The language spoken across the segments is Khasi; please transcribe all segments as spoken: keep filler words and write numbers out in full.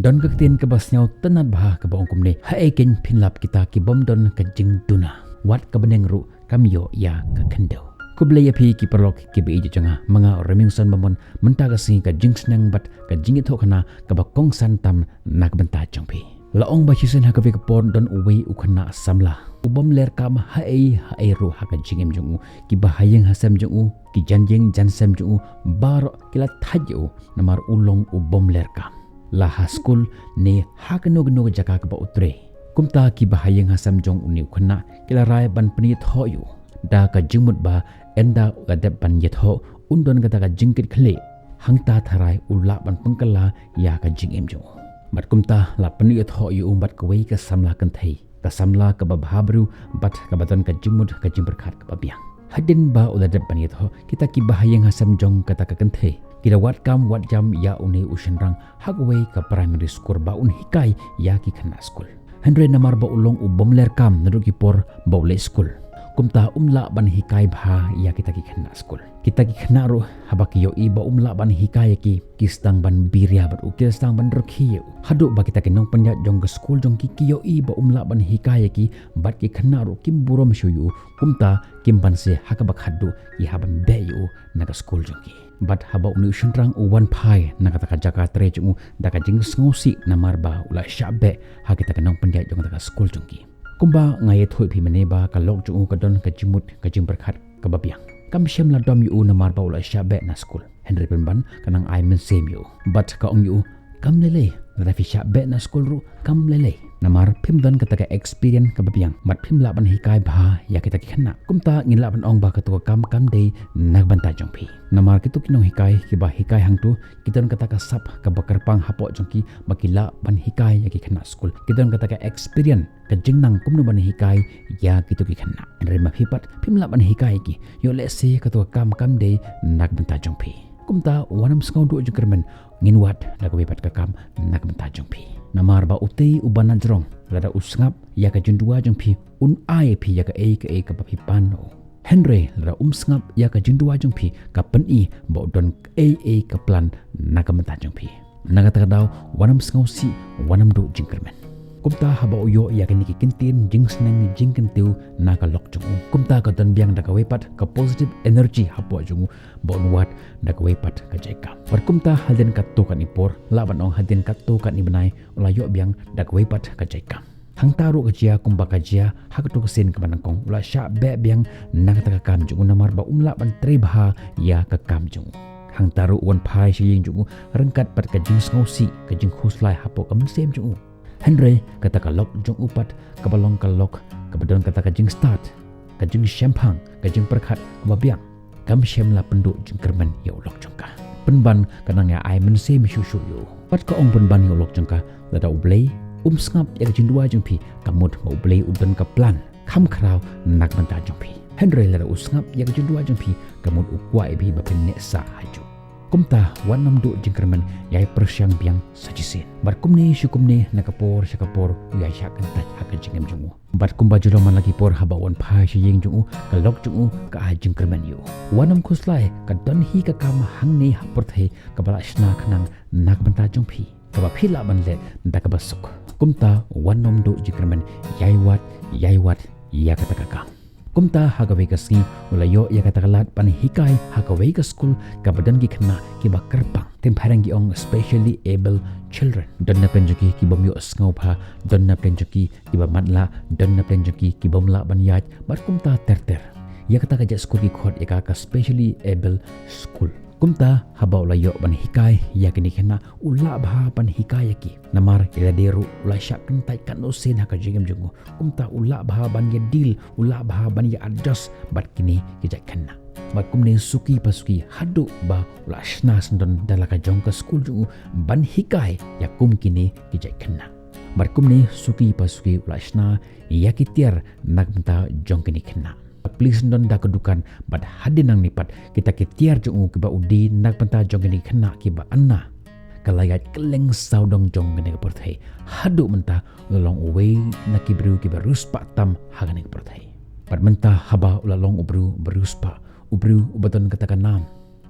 Don ka ktien kaba sñiaw tynnad bha kaba ong kumne, haei keiñ phin lap kita ki bym don ka jingduna, wat ka bneng ruh kam ïoh ïa ka khyndew. Khublei ïa phi ki paralok kiba ïeit jong nga, ma nga Remington Bamon, mynta ka sngi ka jingsneng bad ka jingïathoh khana kaba kongsan tam na ka bynta jong phi. La ong ba shisien ha kawei ka por don uwei u khynnah samla u bym ler kam haei haei ruh ha ka jingim jong u. Kiba ha ïing ha sem jong u, ki jan ïing jan sem jong u, baroh ki la thait ïa u namar u long u bym ler kam. La ha skul ne ha kano kano ka jaka kaba u trei. Kumta kiba ha ïing ha sem jong une u khynnah ki la rai ban pynïathoh ïa u da ka jingmut ba ynda u la dep ban ïathoh un don kata ka jingkitkhlieh, hangta tharai u lah ban pynkylla ïa ka jingim jong u. Bad kumta la pynïathoh ïa u bad kawei ka samla kynthei, ka samla kaba bha briew bad kaba don ka jingmut ka jingpyrkhat kaba biang. Hadien ba u la dep ban ïathoh, kita kiba ha ïing ha sem jong kata ka kynthei ki la wad kam wad jam ïa une u shynrang ha kawei ka primary skul ba un hikai ïa ki khynnah skul. Hynrei namar ba u long u bym ler kam naduh ki por ba u leit skul, kumta um lah ban hikai bha ïa kita ki khynnah skul. Kita ki khynnah ruh haba ki ïohi ba um lah ban hikai ïa ki, ki sdang ban biria bad u, ki sdang ban rkhie ïa u. Haduh ba kita ki nongpynïaid jong ka skul jong ki ki ïohi ba um lah ban hikai ïa ki bad ki khynnah ruh kim burom shuh ïa u, kumta kim banse ha kaba khatduh ki hap ban beh ïa u na ka skul jong ki. Bad haba une u shynrang u wan phai na kata ka jaka trei jong u da ka jingsngewsih namar ba u la shah beh ha kita ki nongpynïaid jong kata ka skul jong ki. Kumba nga ïathuh ïa phi mynne ba ka lok jong u ka don ka jingmut ka jingpyrkhat kaba biang. Kam shym la dom ïa u namar ba u la shah beh na skul. Hynrei pynban ka nang ai mynsiem ïa u bad ka ong ïa u, kam lei lei, lada phi shah beh na skul ruh kam lei lei. Namar phim don kata ka experience kaba biang bad phim lah ban hikai bha ïa kita ki khynnah. Kumta ngin lah ban ong ba katu ka kam kam dei na ka bynta jong phi. Namar kitu ki nonghikai kiba hikai hangtu ki don kata ka sap kaba kyrpang hapoh jong ki ba ki lah ban hikai ïa ki khynnah skul. Ki don kata ka experience, ka jingnang kumno ban hikai ïa kitu ki khynnah. Hynrei ma phi pat phim lah ban hikai ïa ki. Ïoh lehse katu ka kam kam dei na ka bynta jong phi. Kumta wat nym sngewduh jingkyrmen, ngin wad da kawei pat ka kam na ka bynta jong phi. Namar ba utei uba najrong lada u sngap ïa ka jingduwai jong phi un ai ïa phi ïa kaei kaei kaba phi pan noh. Hynrei lada um sngap ïa ka jingduwai jong phi ka pyni ba u don kaei kaei ka plan na ka bynta jong phi. Na kata ka daw wat nym sngewsih, wat nym duh jingkyrmen. Kumta haba u ïoh ïa kine ki kyntien jingsneng jingkyntiew na ka lok jong u, kumta ka don biang da kawei pat ka positive energy hapoh jong u ba un wad da kawei pat ka jaka. Bad kumta hadien katto katne por, lah ban ong hadien katto katne bnai, u la ïoh biang da kawei pat ka jaka. Hangta ruh ka jia kumba ka jia ha kato ka sien kaba nyngkong, u la shah beh biang na kata ka kam jong u namar ba um lah ban trei bha ïa ka kam jong u. Hangta ruh u wan phai sha ïing jong u ryngkat bad ka jingsngewsih, ka jingkhuslai hapoh ka mynsiem jong u. Hynrei kata ka lok jong u pat kaba long ka lok kaba don kata ka jingstad, ka jingshemphang, ka jingpyrkhat kaba biang, kam shym la pynduh jingkyrmen ïa u lok jong ka. Pynban ka nang ïa ai mynsiem shuh shuh ïa u. Bad ka ong pynban ïa u lok jong ka, lada U Blei um sngap ïa ka jingduwai jong phi, ka mut ba U Blei u don ka plan kham khraw na ka bynta jong phi. Hynrei lada u sngap ïa ka jingduwai jong phi, ka mut u kwah ïa phi ba phin neh sah hajuh. Kumta wat nym duh jingkyrmen, ïai pyrshang biang sa shisien. Bad kumne sha kumne, na ka por sha ka por, u ïai shah kyntait ha ka jingim jong u. Bad kumba ju long man la ki por, haba u wan phai sha ïing jong u, ka lok jong u ka ai jingkyrmen ïa u. Wat nym khuslai, ka don hi ka kam hangne ha pyrthei kaba la shna khnang na ka bynta jong phi, kaba phi lah ban leh da kaba suk. Kumta wat nym duh jingkyrmen, ïai wad, ïai wad ïa kata ka kam. Kumta ha kawei ka sngi u la ïoh ïa kata ka lad ban hikai ha kawei ka skul kaba don ki khynnah kiba kyrpang. Te phareng ki ong specially able children. Don na pdeng jong ki ki bym ïoh sngewbha, don na pdeng jong ki kiba matlah, don na pdeng jong ki ki bym lah ban ïaid, bad kumta ter ter. Ïa kata ka jait skul ki khot ïa ka ka specially able school. Kumta haba u la ïoh ban hikai ïa kine ki khynnah, u lah bha ban hikai ïa ki. Namar ïa lade ruh u la shah kyntait katno sien ha ka jingim jong u. Kumta u lah bha ban ïa deal, u lah bha ban ïa adjust bad kine ki jait khynnah. Bad kumne suki pa suki haduh ba u la shna syndon da la ka jong ka skul jong u ban hikai ïa kum kine ki jait khynnah. Bad kumne suki pa suki u la shna ïa ki tiar na ka bynta jong kine ki khynnah. Plie syndon da ka dukan, bad hadien nangne pat kita ki tiar jong u kiba u die na ka bynta jong kine ki khynnah kiba anna, ka la ïaid kylleng sawdong jong kane ka pyrthei. Haduh mynta u la long uwei na ki briew kiba riewspah tam ha kane ka pyrthei. Bad mynta haba u la long u briew ba riewspah, u briew uba don kata ka nam,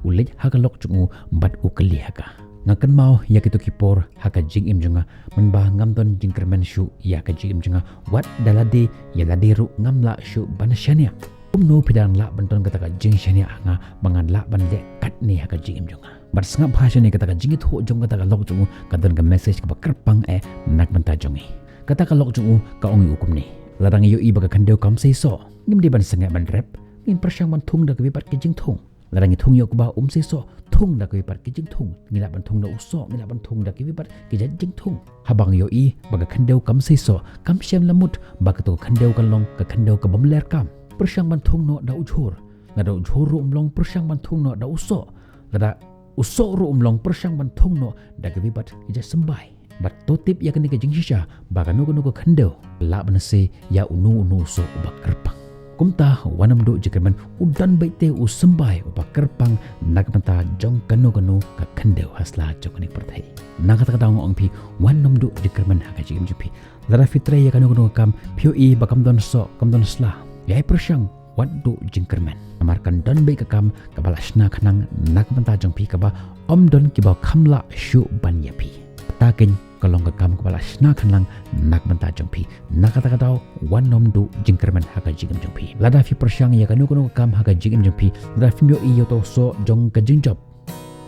u leit ha ka lok jong u bad u kylli ha ka, Nga kynmaw ïa kito ki por ha ka jingim jong nga, mynba ngam don jingkyrmen shuh ïa ka jingim jong nga, wat da lade ïa lade ruh ngam lah shuh ban shaniah. Kumno phi dang lah ban don kata ka jingshaniah ha nga ba ngan lah ban leh katne ha ka jingim jong nga? Bad sngap bha shane kata ka jingïathuh jong kata ka lok jong u, ka don ka message kaba kyrpang eh na ka bynta jong ngi. Kata ka lok jong u ka ong ïa u kumne: Lada ngi ïohi ba ka khyndew kam seisoh, ngim dei ban sangeh ban rep, ngin pyrshang ban thung da kiwei pat ki jingthung. Lada ngi thung ïa u kba um seisoh, thung da kiwei pat ki jingthung. Ngi lah ban thung da u soh, ngi lah ban thung da kiwei pat ki jait jingthung. Haba ngi ïohi ba ka khyndew kam seisoh, kam shym la mut ba kato ka khyndew kan long ka khyndew ka bym leh kam. Pyrshang ban thung noh da u jhur. Lada u jhur ruh um long, pyrshang ban thung noh da u soh. Lada u soh ruh um long, pyrshang ban thung noh da kiwei pat ki jait symbai. Bad to tip ïa kane ka jingshisha, ba kano kano ka khyndew lah ban sei ïa uno uno u soh uba kyrpang. Kumta wat nym duh jingkyrmen, u don beit te u symbai uba kyrpang na ka bynta jong kano kano ka khyndew ha sla jong kane ka pyrthei. Na kata ka daw nga ong phi, wat nym duh jingkyrmen ha ka jingim jong phi. Lada phi trei ïa kano kano ka kam, phi ïohi ba kam don soh, kam don sla, ïai pyrshang, wat duh jingkyrmen. Namar kan don beit ka kam kaba la shna khnang na ka bynta jong phi, kaba ym don kiba kham lah shuh ban ïa phi. Kata kein ka long ka kam kaba la shna khnang na ka bynta jong phi. Na kata ka daw wat nym duh jingkyrmen ha ka jingim jong phi. Lada phi pyrshang ïa kano kano ka kam ha ka jingim jong phi, lada phim ïohi ïa uto u soh jong ka jingjop,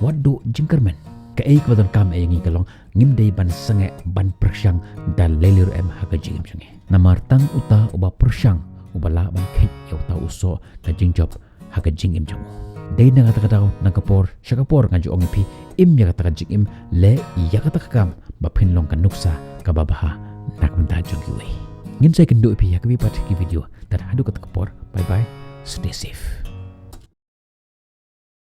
wat duh jingkyrmen. Kaei kaba donkam eh ïa ngi ka long, ngim dei ban sangeh ban pyrshang da lei lei ruh em ha ka jingim jong ngi. Namar tang uta uba pyrshang uba lah ban kheit ïa uta u soh ka jingjop ha ka jingim jong u. Dei na kata ka daw, na ka por sha ka por, nga ju ong ïa phi, im ïa kata ka jingim, leh ïa kata ka kam ba phin long ka nuksa kaba bha na ka bynta jong kiwei. Ngin sa ïakynduh ïa phi ha kiwei pat ki video. Tad haduh kata ka por, bye bye, stay safe.